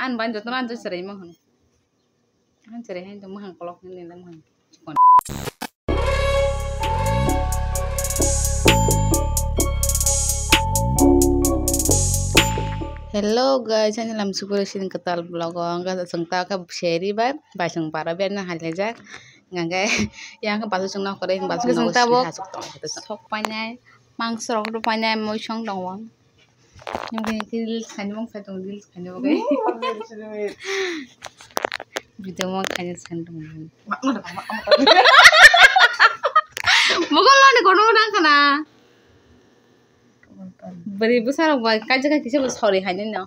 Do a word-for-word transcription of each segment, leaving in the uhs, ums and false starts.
Ani bai jotono ani chwrai ma hwn. Ani chwrai hai to muhang kolok ni le muhang. Hello guys, ani lam sukura sini ketal vlog o angka sengta ka seri bai bai seng para bai na halajak. Hingke yang ke basu chwng nokore, basu chwng nokore tabo sok painai, mangso rok rw painai, moi song tong wang. Nokni reels khaini mung sai tong, reels khaini bagwi. Video mo khaini san tong. Mokol loni kono mo nang kana. Bari bwsa rok bai kaisa kaisa bo sori haini no.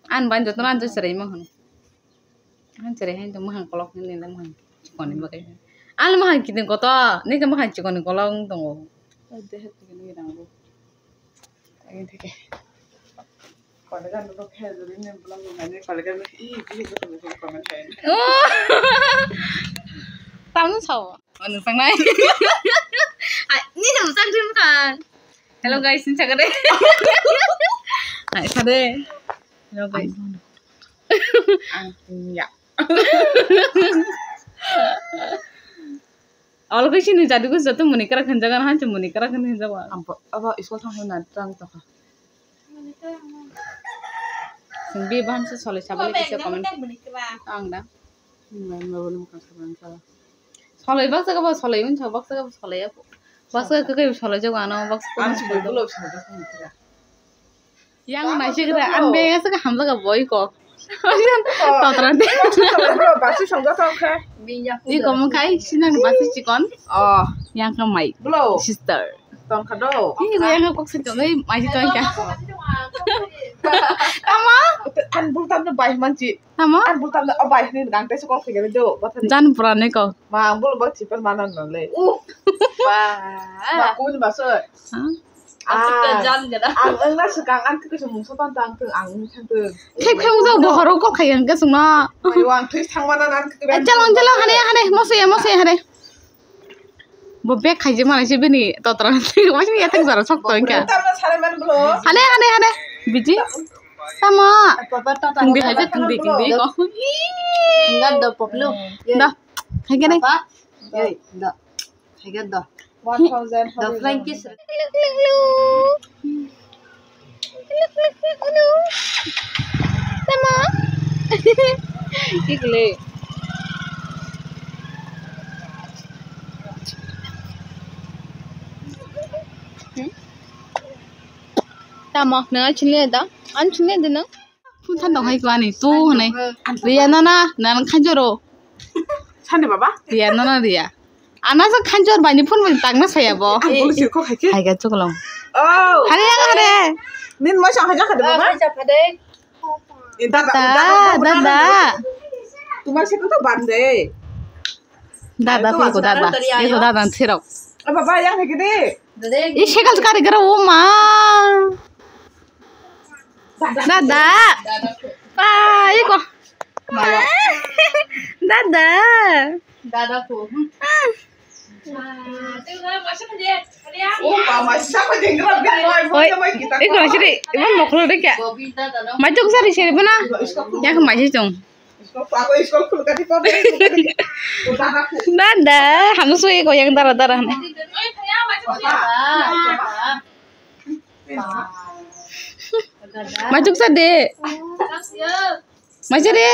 An bai jotono an chwrai ma hwn. An chwrai hai to muhang kolok ni le muhang chikon ni bagwi. An muhang kidin koto ni to muhang chikon ni kolok wng tongo. Dehe tigi ni rang bo. Agin theke. Kolega no khe jori ni blog ni kolega ni i i comment hai. Tamno sao. Ano sangnai. Ai, ni jam sang dim kan. Hello guys, ni chakade. Ai, chakade. Hello guys. Ang ya. Olo kaisa ni jadi ko joto muni kara khanjagan han muni kara khanjawa. Ampo aba iskul thang na tang to kha. Sing bi baham se solai sabale kisa comment. Ang da. Solai baksa ka ba solai unsa baksa ka ba solai ya. Baksa ka kai solai jago ano baksa ka. Ang sibui bulo sibui baksa mitra. Yang nai se kira an be yang se ka hamla ka boy ko. Totra de. Bro, basu songga tong kha. Ni ko mo kai sinang basu chikon. Oh, yang ka mai. Bro. Sister. Tong kha do. Ini gue yang kok sih tong, eh, masih tong kah? Tama? An bul tam bai manci. Tama? An bul tam, oh, bai ni gang tes kok sih do. Jan pura ne ko. Ma bul bak ciper mana no le. Uh. Wah. Ma kun masuk. Hah? Ah. Jan gada. Ang engna sekang an ke kesung musa pan tang teng ang tang teng. Kek kek udah bohoro kok kayak ke semua. Ayo ang tuh tang mana nan ke. Eh, jalan jalan hane hane, mose ya mose ya hane. Bo bag khaijak manai se bini totra. Wajib ya teng jara sok to engka. Tama sare man bro. Hane, hane, hane. Biji. Tama. Papa tata. Tungdi haja tungdi tungdi ko. Enggak do poplo. Da. Hai kene. Papa. Yoi, do. Hai do. One thousand. Do flying kiss. Luk, luk, luk. Tama. Ikle. Hmm? Tamo, nang chini da? An chini da nang? Phun than dong hai ko ani tu hanai. Riya nana, nang khanjoro. Sani baba? Riya nana riya. Ana sa khanjor bani phun bani tangna saya bo. Ang bulu sirko khai khe. Hai ga chuklong. Oh. Hare yang hare. Nin mo sang haja khade baba. Haja khade. Eh, dada, Dada, dada, dada. Tumar se to bande. Dada, Ayo, ko dada. Ayo, dada thirok. Eh, baba yang hai kede. Ih, sekal sekali gara uma. Dada. Pa, iko. Dada. Dada ko. Oi, iko sini, ibu mau keluar deh kak. Maju ke sini sini mana? Yang ke maju dong. Dada, kamu sui kok yang darah darah nih. Majuk sa de. Majuk de.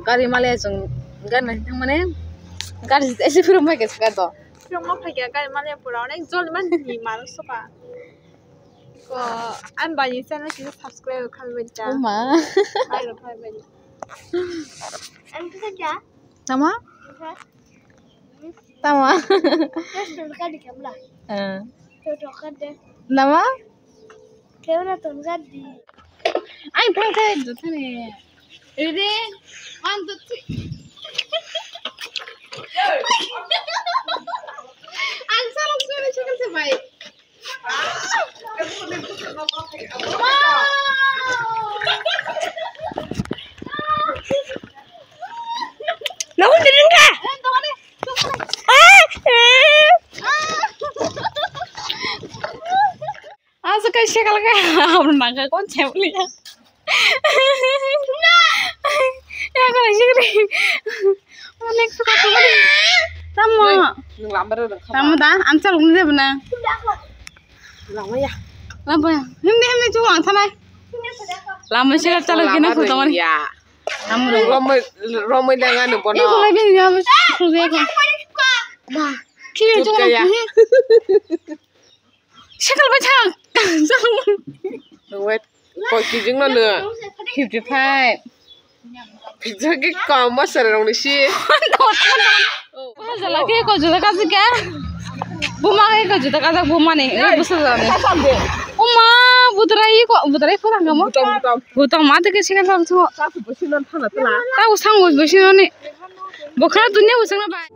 Gari male jong gari nai thang mane gari ese phuru mai khe saka do. Phuru ma phai khe gari male pura onek jol man ni manu soba. Ko, ang bai ni channel kisa subscribe khalmai ta. Oma. Bai rok khalmai. Ang kisa kya? Tama? Tama? Tama? Tama? Kaya na tongkar di. Ay, pang kaya dito ni. Ready? One, two, three. Ang sarap sa rin siya kasi bay. Wow! Cekal ka abro nangka kon cemli ya. Ya kala sigri. Onek suka tumari. Tamo. Nung lambar rang kha. Tamo da, ang chalok ni debna. Lama ya. Lama ya. Himdi himdi chu ang thanai. Lama sila chalok gina photo mani. Ya. Tamo rang. Romoi romoi lenga ni bono. Ini kula bin ya bos. Kula ya. Ba. Kiri chu. Sekal bachang. Wait. Koi kijing no no. Fifty five. Pizza ki kom masara rong ni si. Jala ke ko juda ka jika. Buma ke ko juda ka jak buma ni. Eh, busa jala ni. Uma budrai ko budrai ko tangga mo. Butam butam. Butam ma te ke sekal tang chu. Sa su busi non thana tala. Ta usang bus busi non ni. Bokha dunia usang na bai.